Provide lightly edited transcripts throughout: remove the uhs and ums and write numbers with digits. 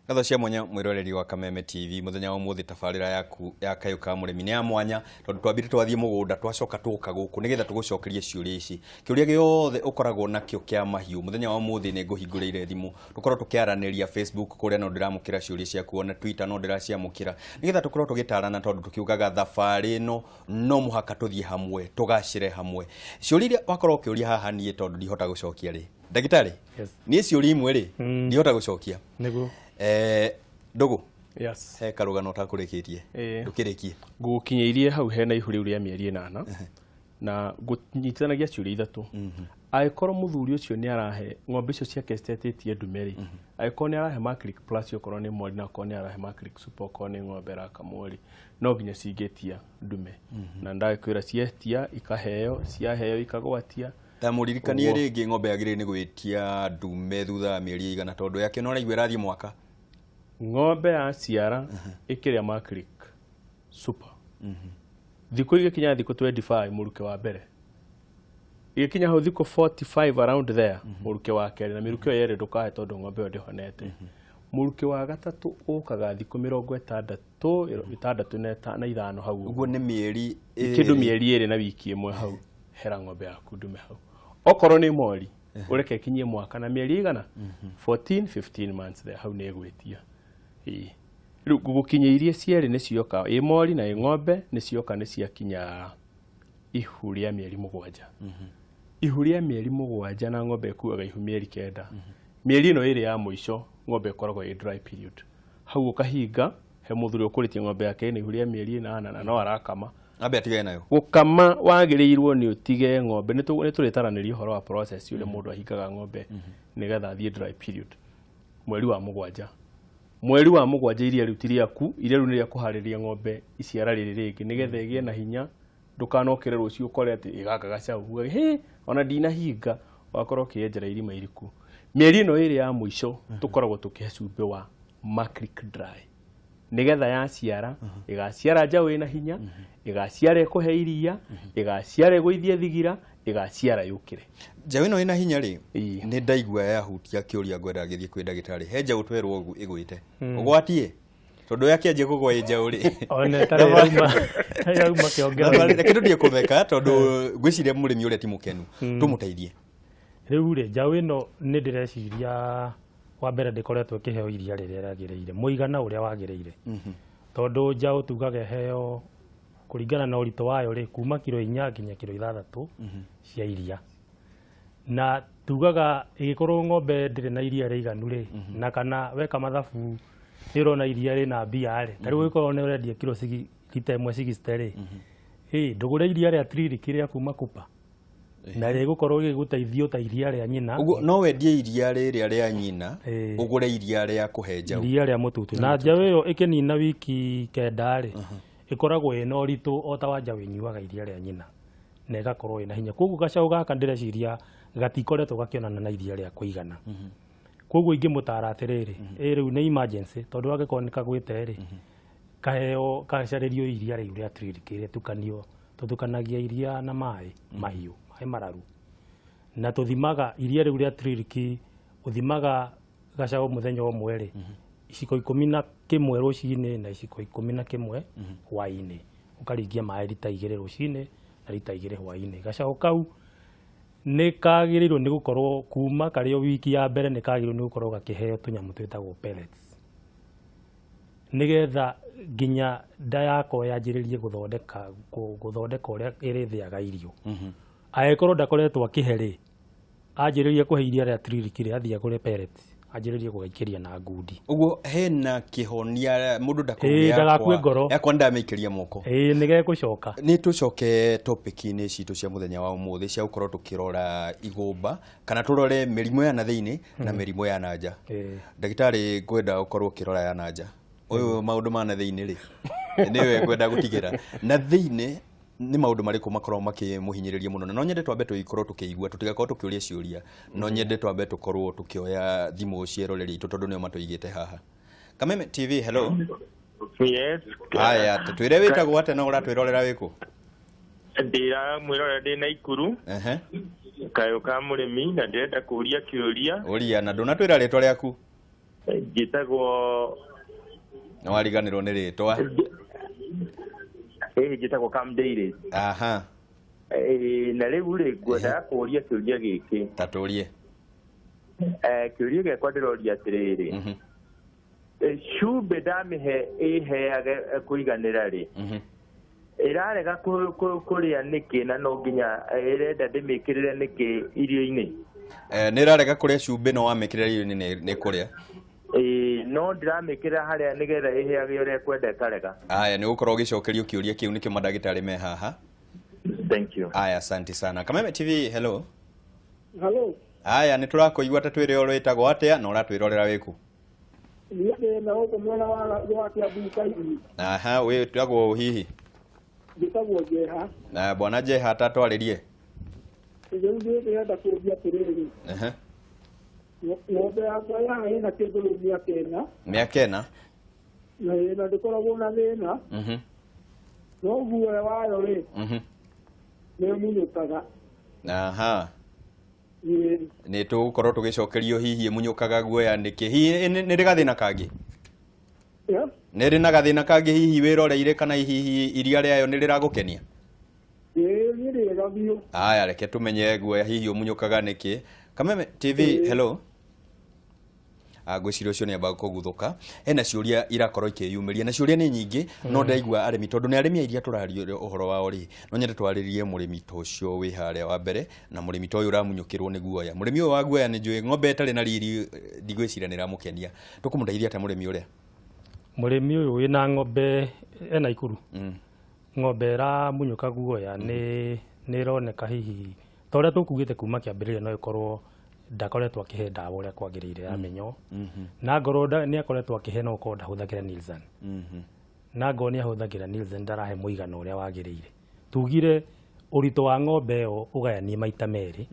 Ngatho cia mwanya mwiroreri wa Kameme TV muthenya wa umuthi tabarira yaku ya Kayũ ka Mũrĩmi nĩ ya mwanya tondu twambire twathiĩ mũgũnda twacoka tũka gũkũ nĩgetha tũgũcokerie ciũria ici. Kĩũria gĩothe ũkoragwo nakĩo kĩa mahiũ mũthenya wa ũmũthĩ nĩ ngũhingũrĩire thimũ tũkorwo tũkĩaranĩria Facebook kũrĩa no ndĩramũkĩra ciũria ciaku ona Twitter no ndĩraciamũkĩra nĩgetha tũkorwo tũgĩtarana tondũ tũkiugaga thabarĩ ĩno no mũhaka tũthiĩ hamwe tũgacĩre hamwe. Ciũria iria wakorwo ũkĩũria haha niĩ tondũ ndihota gũcokia rĩ ndagĩtarĩ Yes. niĩ ciũria imwe rĩ ndihota gũcokia. Nĩguo. Ndũgũ Yes. he karũgano ũtakũrĩkĩtie. Ndũkĩrĩkie. Ngũgũkinyĩirie hau hena ihu rĩu rĩa mĩeri 8 na ngũnyitithanagia ciũria ithatũ. Angĩkorwo mũthuri ũcio nĩ arahe ng'ombe icio ciake citetĩtie ndume rĩ, angĩkorwo nĩ arahe Maclick Plus okorwo nĩ mori na okorwo nĩ arahe Maclick Super okorwo nĩ ng'ombe ĩrakamwo rĩ, no nginya cingĩtia ndume. Na ndagĩkwĩra cietia ikaheo, ciaheo ikagwatia. Ta mũririkanie rĩngĩ ng'ombe yagĩrĩire nĩ gwĩtia ndume thutha wa mĩeri ĩigana tondũ yake no araigua ĩrathiĩ mwaka. Ng'ombe yaciara ĩkĩrĩa Maclick Super. Thikũ igĩkinya thikũ 25 mũrukĩ wa mbere. Igĩkinya hau thikũ 45 around there mũrukĩ wa kerĩ na mĩrukĩ ĩyo yerĩ ndũkahe tondũ ng'ombe ĩyo ndĩhonete. Mũrukĩ wa gatatũ ũkaga thikũ mĩrongo ĩtandatũ na ithano hau. Ũguo nĩ mĩeri kĩndũ mĩeri 2 na wiki 1 hau hera ng'ombe yaku ndume hau. Okorwo nĩ mori ũreke ĩkinyie mwaka na mĩeri igana 14 15 months there hau nĩ ĩgwĩtia. Rĩu ngũgũkinyĩirie cierĩ nĩ cioka ĩ mori na ĩ ng'ombe nĩ cioka nĩ ciakinya ihu rĩa mĩeri 7. Ihu rĩa mĩeri 7 na ng'ombe ĩkuaga ihu mĩeri 9. Mĩeri ĩno ĩrĩ ya mũico ng'ombe ĩkoragwo ĩ dry period. Hau ũkahinga he mũthuri ũkũrĩtie ng'ombe yake ĩna ihu rĩa mĩeri 8 na no arakama. Ambe atigane nayo. Gũkama wagĩrĩirwo nĩ ũtige ng'ombe nĩ tũrĩtaranĩria ũhoro wa process ũrĩa mũndũ ahingaga ng'ombe nĩgetha athiĩ dry period. Mweri wa 7. Mweri wa 7 iria rĩu ti rĩaku, iria rĩu nĩ rĩa kũharĩria ng'ombe iciara rĩrĩ rĩngĩ nĩgetha ĩgĩe na hinya ndũkanokĩre rũciũ ũkore atĩ gaka gacau ugage hĩ ona ndinahinga wakorwo ũkĩenjera irima iriku. Mĩeri ĩno ĩrĩ ya mũico tũkoragwo tũkĩhe cumbĩ wa Maclick Dry nĩgetha yaciara ĩgaciara njaũ ĩna hinya, ĩgaciara ĩkũhe iria, ĩgaciara ĩgũithie thigira, ĩgaciara yũkĩre. Njaũ ĩno ĩna hinya rĩ, nĩ ndaigua yahutia kĩũria ngwenda gĩthiĩ kwĩ ndagĩtarĩ. He njaũ twerwo ũguo ĩgwĩte. Ũgwatie? Tondũ yakĩanjia kũgwa ĩ njaũ rĩ. Ona ĩtarĩ ĩrauma kĩongero. Reke tũthiĩ kũtheka tondũ ngwĩciria mũrĩmi ũrĩa ti mũkenu. Tũmũteithie. Rĩu rĩ, njaũ ĩno nĩ ndĩreciria wa mbere ndĩkoretwo ĩkĩheo iria rĩrĩa rĩagĩrĩire, mũigana ũrĩa wagĩrĩire. Tondũ njaũ tugaga ĩheo kũringana na ũritũ wayo rĩ, kuma kiro 4 nginya kiro 6 cia iria. Na tugaga ĩgĩkorwo ng'ombe ndĩrĩ na iria rĩiganu rĩ, na kana weka mathabu nĩ ũrona iria rĩna mbia rĩ, ta rĩu ũngĩkorwo nĩ ũrendia kiro lita 1 60 rĩ, ndũgũre iria rĩa Trillick rĩa kuma Kupa. Na rĩgũkorwo rĩgĩgũteithia ta iria rĩa nyina. Ũguo no wendie iria rĩrĩa rĩa nyina, ũgũre iria rĩa kũhe njaũ. Iria rĩa mũtutu. Na njaũ ĩyo ĩkĩnina wiki 9 rĩ, ĩkoragwo ĩna ũritũ o ta wa njaũ ĩnyuaga iria rĩa nyina na ĩgakorwo ĩna hinya. Koguo gacaũ gaka ndĩreciria gatikoretwo gakĩonana na iria rĩa kũigana. Koguo ingĩmũtara atĩrĩrĩ, rĩu nĩ emergency tondũ angĩkorwo nĩ kagwĩte rĩ, kaheo gacarĩrio iria rĩu rĩa Trillick rĩtukanio, tũtukanagia iria na maĩ mahiũ, maĩ mararu. Na tũthimaga iria rĩu rĩa Trillick, ũthimaga gacaũ mũthenya ũmwe rĩ, iciko 11 rũcinĩ na iciko 11 hwaĩ-inĩ. Ũkaringia maĩ rita 2 rũcinĩ na rita 2 hwaĩ-inĩ. Gacaũ kau nĩ kagĩrĩirwo nĩ gũkorwo kuma karĩ o wiki ya mbere nĩ kagĩrĩirwo nĩ gũkorwo gakĩheo tũnyamũ twĩtagwo pellets. Nĩgetha nginya nda yako yanjĩrĩrie gũthondeka ũrĩa ĩrĩthĩaga irio. Angĩkorwo ndakoretwo akĩhe rĩ, anjĩrĩrie kũhe iria rĩa Trillick rĩ, athiĩ agũre pellets, anjĩrĩrie gũgaikĩria na ngundi. Ũguo hena kĩhonia mũndũ ndakauge Ndagakue ngoro. yakwa ndamĩikĩria moko. Nĩ gegũcoka. Nĩ tũcoke topic-inĩ citũ cia mũthenya wa ũmũthĩ cia gũkorwo tũkĩrora igũmba kana tũrore mĩrimũ ya na thĩinĩ na mĩrimũ ya na nja. Ndagĩtarĩ ngwenda ũkorwo ũkĩrora ya na nja. Ũyũ maũndũ ma na thĩinĩ rĩ, nĩwe ngwenda gũtigĩra. Na thĩinĩ nĩ maũndũ marĩkũ makoragwo makĩmũhinyĩrĩria mũno? Na no nyende twambe tũikorwo tũkĩigua, tũtigakorwo tũkĩũria ciũria, no nyende twambe tũkorwo tũkĩoya thimũ cia eroreri aitũ tondũ nĩo matũigĩte haha. Kameme TV, hello. Yes. Haya, twĩre wĩtagwo atĩa na ũratwĩrorera wĩkũ? Ndĩra mwĩrorera ndĩ Naikuru. Kayũ ka mũrĩmi na ndĩrenda kũria kĩũria. Ũria na ndũnatwĩra rĩtwa rĩaku. Njĩtagwo Nĩ wariganĩrwo nĩ rĩtwa. Njĩtagwo Cam Dairy. Aha. Na rĩu rĩ, ngwendaga kũũria kĩũria gĩkĩ. Ta tũrie. Kĩũria gĩakwa ndĩroria atĩrĩrĩ, cumbĩ ndamĩhe ĩheage kũiganĩra rĩ, ĩrarega kũrĩa nĩkĩ, na no nginya ĩrenda ndĩmĩkĩrĩre nĩkĩ irio-inĩ? Nĩ ĩrarega kũrĩa cumbĩ, no wamĩkĩrĩra irio-inĩ nĩ kũrĩa? Ĩĩ, no ndĩramĩkĩra harĩa nĩgetha ĩheage ũrĩa ĩkwenda, ĩkarega. Aya, nĩ gũkorwo ũgĩcokerio kĩũria kĩu, nĩkĩo mandagĩtarĩ me haha. Thank you. Aya, asante sana. Kameme TV, hello. Hello. Aya, nĩ tũrakũigua. Ta twĩre ũrĩtagwo atĩa na ũratwĩrorera wĩkũ? Niĩ ndĩ na gũkũ mwena wa Kiambu Kaini. Aha, wĩtagwo hihi? Njĩtagwo Njeha. Na bwana Jeha, tatwarĩrie. Rĩu niĩ ndĩrenda kũũria atĩrĩrĩ, ng'ombe yakwa ya ĩna kĩndũ rĩu mĩaka 4. Mĩaka 4. Na ĩna ndĩkoragwo na thĩna, no guoya wayo rĩ, nĩ ĩmunyũkaga. Ĩĩ. Nĩ tũgũkorwo tũgĩcokerio hihi ĩmunyũkaga guoya nĩkĩ. Hihi nĩ rĩ gathĩna kangĩ? Nĩ rĩ na gathĩna kangĩ hihi wĩroreire, kana hihi iria rĩayo nĩ rĩragũkenia? Ĩĩ, nĩ rĩega biũ. Aya, reke tũmenye guoya hihi ũmunyũkaga nĩkĩ. Kameme TV, hello. Ngwĩciria ũcio nĩ amba kũguthũka. Hena ciũria irakorwo ikĩyumĩria, na ciũria nĩ nyingĩ, no ndaigua arĩmi, tondũ nĩ arĩmi a iria tũraria ũhoro wao rĩ, no nyende twarĩrie mũrĩmi ta ũcio wĩ harĩa wa mbere, na mũrĩmi ta ũyũ ũramunyũkĩrwo nĩ guoya. Mũrĩmi ũyũ wa guoya, nĩ njũĩ ng'ombe ĩtarĩ na riri, ndigwĩciria nĩ ĩramũkenia. Tũkũmũteithia atĩa mũrĩmi ũrĩa? Mũrĩmi ũyũ wĩna ng'ombe ena Ikuru, ng'ombe ĩramunyũka guoya, nĩ ĩroneka hihi ta ũrĩa tũkugĩte kuma kĩambĩrĩria, no ĩkorwo ndakoretwo akĩhe ndawa ũrĩa kwagĩrĩire ya mĩnyoo, na ngorwo nĩ akoretwo akĩhe, no ũkorwo ndahũthagĩra Nilzan, na ngorwo nĩ ahũthagĩra Nilzan, ndarahe mũigana ũrĩa wagĩrĩire. Tugire ũritũ wa ng'ombe ĩyo ũgayanie maita merĩ,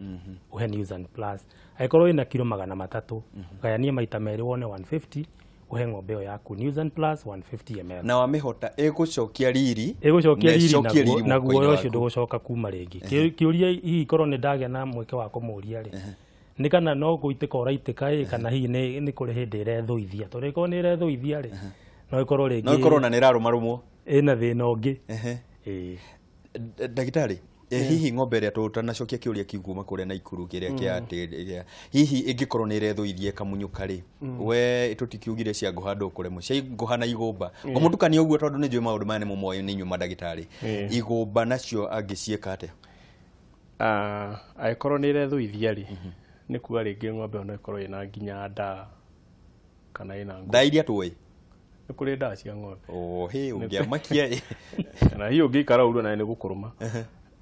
ũhe Nilzan Plus. Angĩkorwo ĩna kiro 300, gayanie maita merĩ wone 150, ũhe ng'ombe ĩyo yaku Nilzan Plus 150 ml. Na wamĩhota ĩgũcokia riri. Ĩgũcokia na riri. ĩcokie riri Na mũhuko-inĩ guoya ũcio waku. ndũgũcoka kuma rĩngĩ. Kĩũria hihi korwo nĩ ndagĩa na mweke wa kũmũria rĩ, nĩ kana no gũitĩka ũraitĩka ĩ, kana hihi nĩ kũrĩ hĩndĩ ĩrethũithia? Tondũ ĩkorwo nĩ ĩrethũithia rĩ, no ĩkorwo rĩngĩ No ĩkorwo na nĩ ĩrarũmarũmwo. Ĩna thĩna ũngĩ. Ĩĩ. Ndagĩtarĩ, hihi ng'ombe ĩrĩa, tũtanacokia kĩũria kĩu kuma kũrĩa Naikuru kĩrĩa kĩa atĩ hihi ĩngĩkorwo nĩ ĩrethũithia ĩkamunyũka rĩ, we tũtikiugire cia ngũha ndũkũremwo, cia ngũha na igũmba ngũmũtukania ũguo, tondũ nĩ njũĩ maũndũ maya nĩ mũmoĩ, nĩ inyuĩ mandagĩtarĩ. Igũmba nacio angĩciĩka atĩa? Angĩkorwo nĩ ĩrethũithia rĩ, nĩ kuga rĩngĩ ng'ombe ĩyo no ĩkorwo ĩna nginya ndaa kana ĩna ngũ. Ndaa iria tũĩ? Nĩ kũrĩ ndaa cia ng'ombe. Ohe, ũngĩamakia ĩ. Kana hihi ũngĩikara ũguo nawe nĩ gũkũrũma.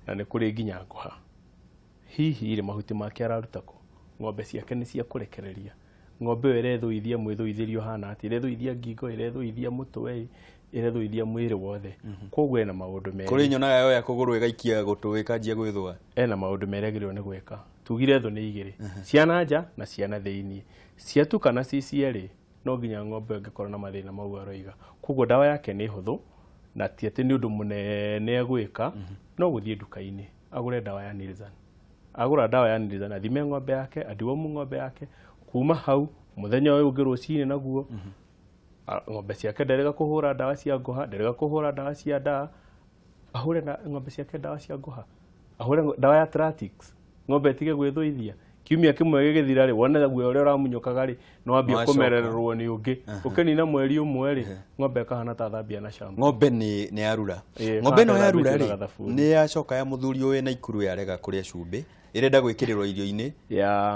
Na nĩ kũrĩ nginya ngũha. Hihi rĩ, mahuti make araruta kũ? Ng'ombe ciake nĩ cia kũrekereria? Ng'ombe ĩyo ĩrethũithia mwĩthũithĩrio ũhana atĩa? Ĩrethũithia ngingo, ĩrethũithia mũtwe, ĩrethũithia mwĩrĩ wothe? Koguo ena maũndũ merĩ. Kũrĩ nyonaga yoya kũgũrũ ĩgaikia gũtũ ĩkanjia gwĩthũa. Ena maũndũ merĩ agĩrĩirwo nĩ gwĩka. Tugire thũ nĩ igĩrĩ, ciana nja na ciana thĩiniĩ. Ciatukana ci cierĩ, no nginya ng'ombe ĩyo ĩngĩkorwo na mathĩna mau aroiga. Koguo ndawa yake nĩ hũthũ, na ti atĩ nĩ ũndũ mũnene egwĩka, no gũthiĩ nduka-inĩ agũre ndawa ya Nilzan. Agũra ndawa ya Nilzan, athime ng'ombe yake, adiwomu ng'ombe yake. Kuma hau, mũthenya ũyũ ũngĩ rũcinĩ naguo, ng'ombe ciake nderega kũhũra ndawa cia ngũha, nderega kũhũra ndawa cia ndaa, ahũre na ng'ombe ciake ndawa cia ngũha, ahũre ndawa ya Tratix, ng'ombe ĩtige gwĩthũithia. Kiumia kĩmwe gĩgĩthira rĩ, wone guoya ũrĩa ũramunyũkaga rĩ, nĩ wambia Nĩwacoka. kũmerererwo nĩ ũngĩ. Ũkĩnina mweri ũmwe rĩ, ng'ombe ĩkahana ta thambia na shampoo. Ng'ombe nĩ yarura. Ĩĩ, Ng'ombe ĩno ĩkahana ta yarura ĩthambĩtio rĩ, na gathabuni. Nĩ yacoka ya mũthuri ũyũ na Ikuru yarega kũrĩa cumbĩ, ĩrenda gwĩkĩrĩrwo irio-inĩ,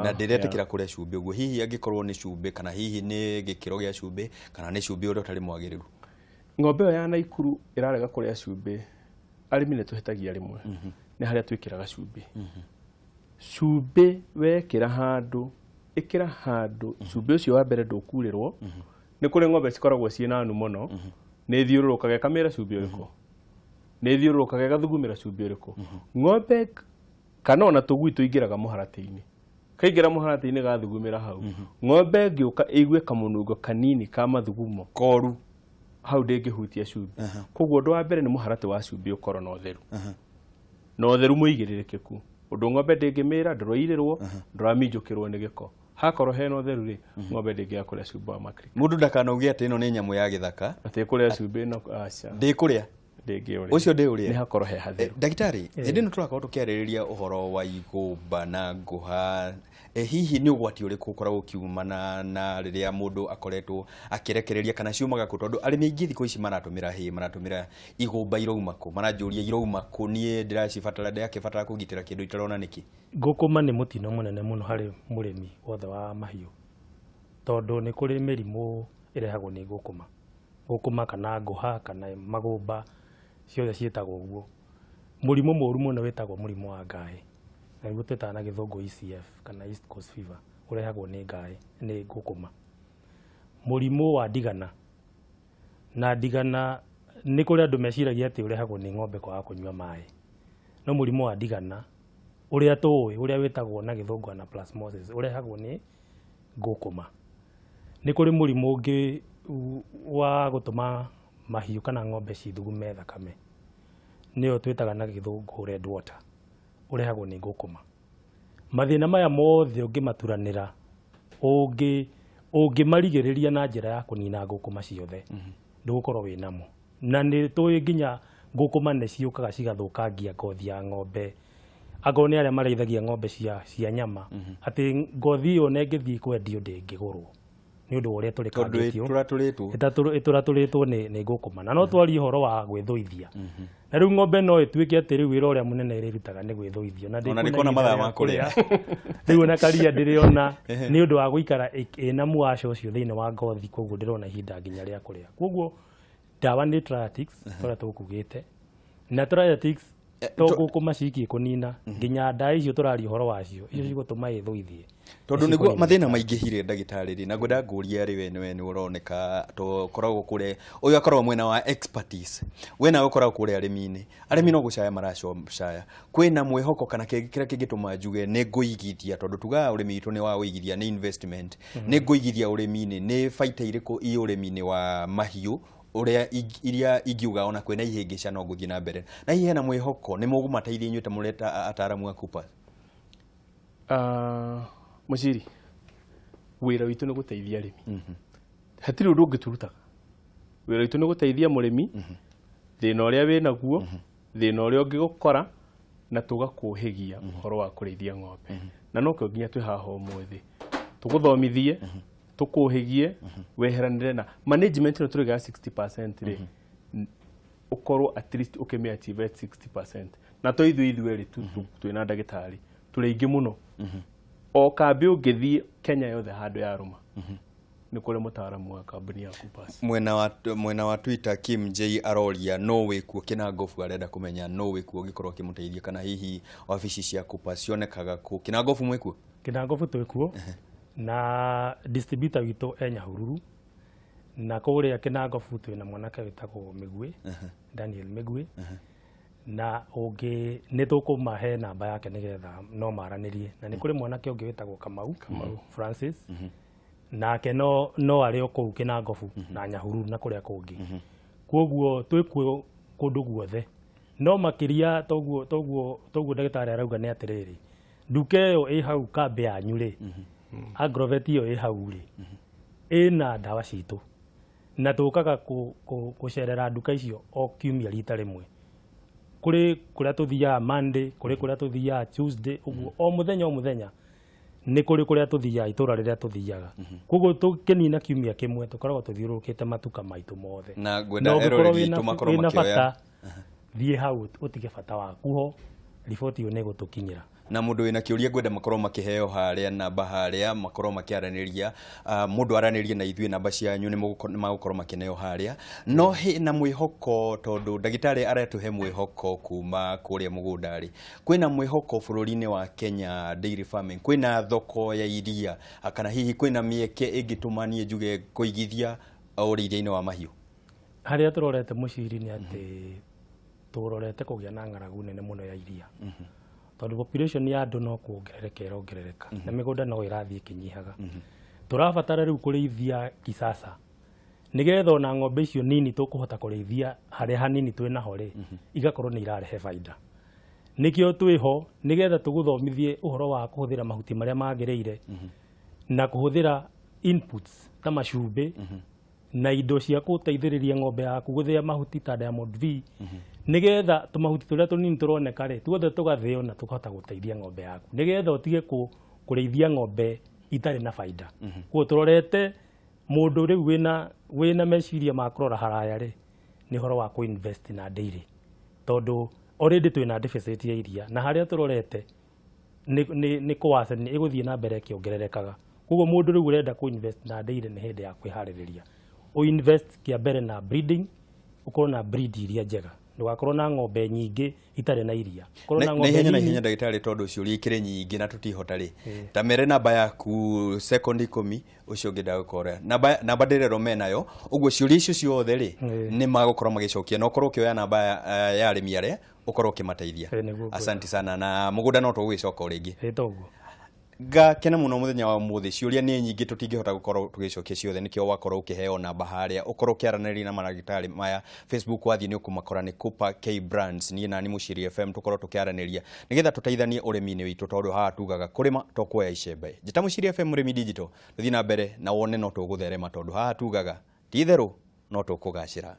na ndĩretĩkĩra kũrĩa cumbĩ ũguo. Hihi angĩkorwo nĩ cumbĩ, kana hihi nĩ gĩkĩro gĩa cumbĩ, kana nĩ cumbĩ ũrĩa ũtarĩ mwagĩrĩru? Ng'ombe ĩyo ya Naikuru ĩrarega kũrĩa cumbĩ, arĩmi nĩ tũhĩtagia rĩmwe nĩ harĩa twĩkĩraga cumbĩ. Cumbĩ wekĩra handũ, ĩkĩra handũ cumbĩ ũcio wa mbere ndũkurĩrwo. Nĩ kũrĩ ng'ombe cikoragwo ciĩna nu mũno, nĩ ĩthiũrũrũkaga ĩkamĩra cumbĩ ũrĩkũ, nĩ ĩthiũrũrũkaga ĩgathugumĩra cumbĩ ũrĩkũ. Ng'ombe kana ona tũgui tũingĩraga mũharatĩ-inĩ, kaingĩra mũharatĩ-inĩ gathugumĩra hau, ng'ombe ĩngĩũka ĩigue kamũnungo kanini ka mathugumo koru, hau ndĩngĩhutia cumbĩ. Koguo ũndũ wa mbere nĩ mũharatĩ wa cumbĩ ũkorwo na ũtheru, na ũtheru mũigĩrĩrĩkĩku, ũndũ ng'ombe ndĩngĩmĩra, ndũrairĩrwo, ndũraminjũkĩrwo nĩ gĩko. Hakorwo hena ũtheru rĩ, ng'ombe ndĩngĩaga kũrĩa cumbĩ wa Maclick. Mũndũ ndakanauge atĩ ĩno nĩ nyamũ ya gĩthaka. Atĩ kũrĩa cumbĩ no aca. Ndĩkũrĩa. Ndĩngĩũrĩa. Ũcio ndĩũrĩa. Nĩ hakorwo he hatheru. Ndagĩtarĩ, hĩndĩ ĩno tũrakorwo tũkĩarĩrĩria ũhoro wa igũmba na ngũha, hihi nĩ ũgwati ũrĩkũ ũkoragwo ũkiumana na rĩrĩa mũndũ akoretwo akĩrekereria kana ciumaga kũ? Tondũ arĩmi aingĩ thikũ ici maratũmĩra hay, maratũmĩra igũmba irauma kũ? Maranjũria irauma kũ? Niĩ ndĩracibatara, ndĩrakĩbatara kũgitĩra kĩndũ itarona nĩkĩ? Ngũkũma nĩ mũtino mũnene mũno harĩ mũrĩmi wothe wa mahiũ, tondũ nĩ kũrĩ mĩrimũ ĩrehagwo nĩ ngũkũma. Ngũkũma kana ngũha kana magũmba, ciothe ciĩtagwo ũguo. Mũrimũ mũru mũno wĩtagwo mũrimũ wa ngaĩ, na nĩguo twĩtaga na gĩthũngũ ECF kana East Coast Fever, ũrehagwo nĩ ngaĩ, nĩ ngũkũma. Mũrimũ wa ndigana, na ndigana nĩ kũrĩ andũ meciragia atĩ ũrehagwo nĩ ng'ombe kwaga kũnyua maĩ, no mũrimũ wa ndigana ũrĩa tũĩ, ũrĩa wĩtagwo na gĩthũngũ anaplasmosis, ũrehagwo nĩ ngũkũma. Nĩ kũrĩ mũrimũ ũngĩ wa gũtũma mahiũ kana ng'ombe cithugume thakame, nĩyo twĩtaga na gĩthũngũ red water, ũrehagwo nĩ ngũkũma. Mathĩna maya mothe ũngĩmaturanĩra, ũngĩmarigĩrĩria na njĩra ya kũnina ngũkũma ciothe, ndũgũkorwo wĩnamo. Na nĩ tũĩ nginya ngũkũma nĩ ciũkaga cigathũkangia ngothi ya ng'ombe, akorwo nĩ arĩa marĩithagia ng'ombe cia nyama, atĩ ngothi ĩyo ona ĩngĩthiĩ kwendio ndĩngĩgũrwo nĩ ũndũ wa ũrĩa tũrĩkangĩtio. Tondũ ĩtũratũrĩtwo nĩ ngũkũma. Na no twarie ũhoro wa gwĩthũithia. Na rĩu ng'ombe no ĩtuĩke atĩ rĩu wĩra ũrĩa mũnene ĩrĩrutaga nĩ gwĩthũithio. Na Ona ndĩkuona mathaa ma kũrĩa. Rĩu ona karia ndĩrĩona nĩ ũndũ wa gũikara ĩna mũwasho ũcio thĩinĩ wa ngothi, koguo ndĩrona ihinda nginya rĩa kũrĩa. Koguo ndawa nĩ Triatix tũrĩa tũkugĩte. Na Triatix to ngũkũma ciiki kũnina, nginya ndawa icio tũraria ũhoro wacio, icio cigũtũma ĩthũithie. Tondũ nĩguo mathĩna maingĩhire ndagĩtarĩ rĩ, na ngwenda ngũrie arĩ we nĩwe nĩ ũroneka tũkoragwo kũrĩa, ũyũ akoragwo mwena wa expertise, we nawe ũkoragwo kũrĩa arĩmi-inĩ, arĩmi no gũcaya maracaya, kwĩna mwĩhoko kana kĩrĩa kĩngĩtũma njuge nĩ ngũigithia, tondũ tugaga ũrĩmi witũ nĩ wa ũigithia, nĩ investment, nĩ ngũigithia ũrĩmi-inĩ, nĩ baita irĩkũ i ũrĩmi-inĩ wa mahiũ ũrĩa iria ingiuga ona kwĩna ihĩngĩca no ngũthiĩ na mbere, na hihi hena mwĩhoko nĩ mũgũmateithia inyuĩ ta mũreta ataaramu a Coopers? Mũciri, wĩra witũ nĩ gũteithia arĩmi. Hatirĩ ũndũ ũngĩ tũrutaga. Wĩra witũ nĩ gũteithia mũrĩmi, thĩna ũrĩa wĩnaguo, thĩna ũrĩa ũngĩgũkora, na tũgakũhĩgia ũhoro wa kũrĩithia ng'ombe. Na nokĩo nginya twĩ haha ũmũthĩ. Tũgũthomithie, tũkũhĩgie, weheranĩre na management ĩno tũrĩgaga 60% rĩ, ũkorwo at least ũkĩmĩ achieve at 60%. Na to ithuĩ ithuerĩ tu twĩna ndagĩtarĩ, tũrĩ aingĩ mũno. O kambĩ ũngĩthiĩ Kenya yothe handũ yarũma, nĩ kũrĩ mũtaaramu wa kambuni ya Coopers. Mwena wa Twitter Kim J aroria no wĩkuo Kĩnangobu, arenda kũmenya no wĩkuo ũngĩkorwo ũkĩmũteithia, kana hihi wabici cia Coopers cionekaga kũ? Kĩnangobu mwĩkuo? Kĩnangobu twĩkuo, na distributor witũ e Nyahururu, na kũrĩa Kĩnangobu twĩna mwanake wĩtagwo Mĩgwĩ, Daniel Mĩgwĩ, na ũngĩ nĩ tũkũmahe namba yake nĩgetha no maranĩrie. Na nĩ kũrĩ mwanake ũngĩ wĩtagwo Kamau, Francis, nake no arĩ o kũu Kĩnangobu na Nyahururu na kũrĩa kũngĩ. Koguo twĩkuo kũndũ guothe, no makĩria toguo ndagĩtarĩ arauga nĩ atĩrĩrĩ, nduka ĩyo ĩ hau kambĩ yanyu rĩ, Agrovet ĩyo ĩ hau rĩ, ĩna ndawa citũ, na tũkaga gũcerera nduka icio o kiumia rita rĩmwe. Kũrĩ kũrĩa tũthiaga Monday, kũrĩ kũrĩa tũthiaga Tuesday, ũguo o mũthenya o mũthenya nĩ kũrĩ kũrĩa tũthiaga, itũra rĩrĩa tũthiaga. Koguo tũkĩnina kiumia kĩmwe tũkoragwo tũthiũrũrũkĩte matuka maitũ mothe. Na ngwenda eroreri aitũ makorwo makĩoya. Thiĩ hau ũtige bata waku ho, riboti ĩyo nĩ ĩgũtũkinyĩra. Na mũndũ wĩna kĩũria ngwenda makorwo makĩheo harĩa namba harĩa makorwo makĩaranĩria, mũndũ aranĩrie na ithuĩ namba cianyu nĩ magũkorwo makĩneo harĩa. No hena mwĩhoko tondũ ndagĩtarĩ aratũhe mwĩhoko kuma kũrĩa mũgũnda rĩ, kwĩna mwĩhoko bũrũri-inĩ wa Kenya dairy farming, kwĩna thoko ya iria, kana hihi kwĩna mĩeke ĩngĩtũma niĩ njuge kũigithia ũrĩithia-inĩ wa mahiũ? Harĩa tũrorete mũciri nĩ atĩ tũrorete kũgĩa na ng'aragu nene mũno ya iria. Tondũ population ya andũ no kuongerereka ĩrongerereka, na mĩgũnda no ĩrathiĩ ĩkĩnyihaga. Tũrabatara rĩu kũrĩithia kisasa, nĩgetha ona ng'ombe icio nini tũkũhota kũrĩithia harĩa hanini twĩnaho rĩ, igakorwo nĩ irarehe baida. Nĩkĩo twĩho nĩgetha tũgũthomithie ũhoro wa kũhũthĩra mahuti marĩa magĩrĩire, Na kũhũthĩra inputs ta macumbĩ na indo cia gũteithĩrĩria ng'ombe yaku gũthĩa mahuti ta Diamond V, nĩgetha tũmahuti tũrĩa tũnini tũroneka rĩ, tuothe tũgathĩo na tũkahota gũteithia ng'ombe yaku, nĩgetha ũtige kũrĩithia ng'ombe itarĩ na baida. Koguo tũrorete mũndũ rĩu wĩna meciria ma kũrora haraya rĩ, nĩ ũhoro wa kũ-invest na dairy, tondũ already twĩna deficit ya iria na harĩa tũrorete nĩ kũwacani ĩgũthiĩ na mbere ĩkĩongererekaga. Koguo mũndũ rĩu ũrenda kũ-invest na dairy, nĩ hĩndĩ ya kwĩharĩrĩria. Ũ-invest kĩa mbere na breeding, ũkorwo na breed iria njega, ndũgakorwo na ng'ombe nyingĩ itarĩ na iria. Ũkorwo na na ng'ombe ihenya na nini. Ihenya, ndagĩtarĩ, tondũ ciũria ikĩrĩ nyingĩ na tũtihota rĩ, ta mere namba yaku sekondi 10, ũcio ũngĩ ndagũkora namba ndĩrerwo menayo. Ũguo ciũria icio ciothe rĩ, nĩ magũkorwo magĩcokia, na ũkorwo ũkĩoya namba ya arĩmi arĩa ũkorwo ũkĩmateithia. Ĩ, nĩguo ngwenda. Asante sana, na mũgũnda no tũgũgĩcoka o rĩngĩ. Ĩ, toguo. Ngakena mũno mũthenya wa ũmũthĩ. Ciũria nĩ nyingĩ, tũtingĩhota gũkorwo tũgĩcokia ciothe, nĩkĩo wakorwo ũkĩheo namba harĩa ũkorwo ũkĩaranĩria na maragĩtarĩ maya. Facebook wathiĩ nĩ ũkũmakora, nĩ Cooper K Brands. Niĩ nani Mũciri FM, tũkorwo tũkĩaranĩria nĩgetha tũteithanie ũrĩmi-inĩ witũ, tondũ haha tugaga kũrĩma to kuoya icembe. Njĩta Mũciri FM, Mũrĩmi Digital. Tũthiĩ na mbere na wone no tũgũtherema, tondũ haha tugaga ti itherũ no tũkũgacĩra.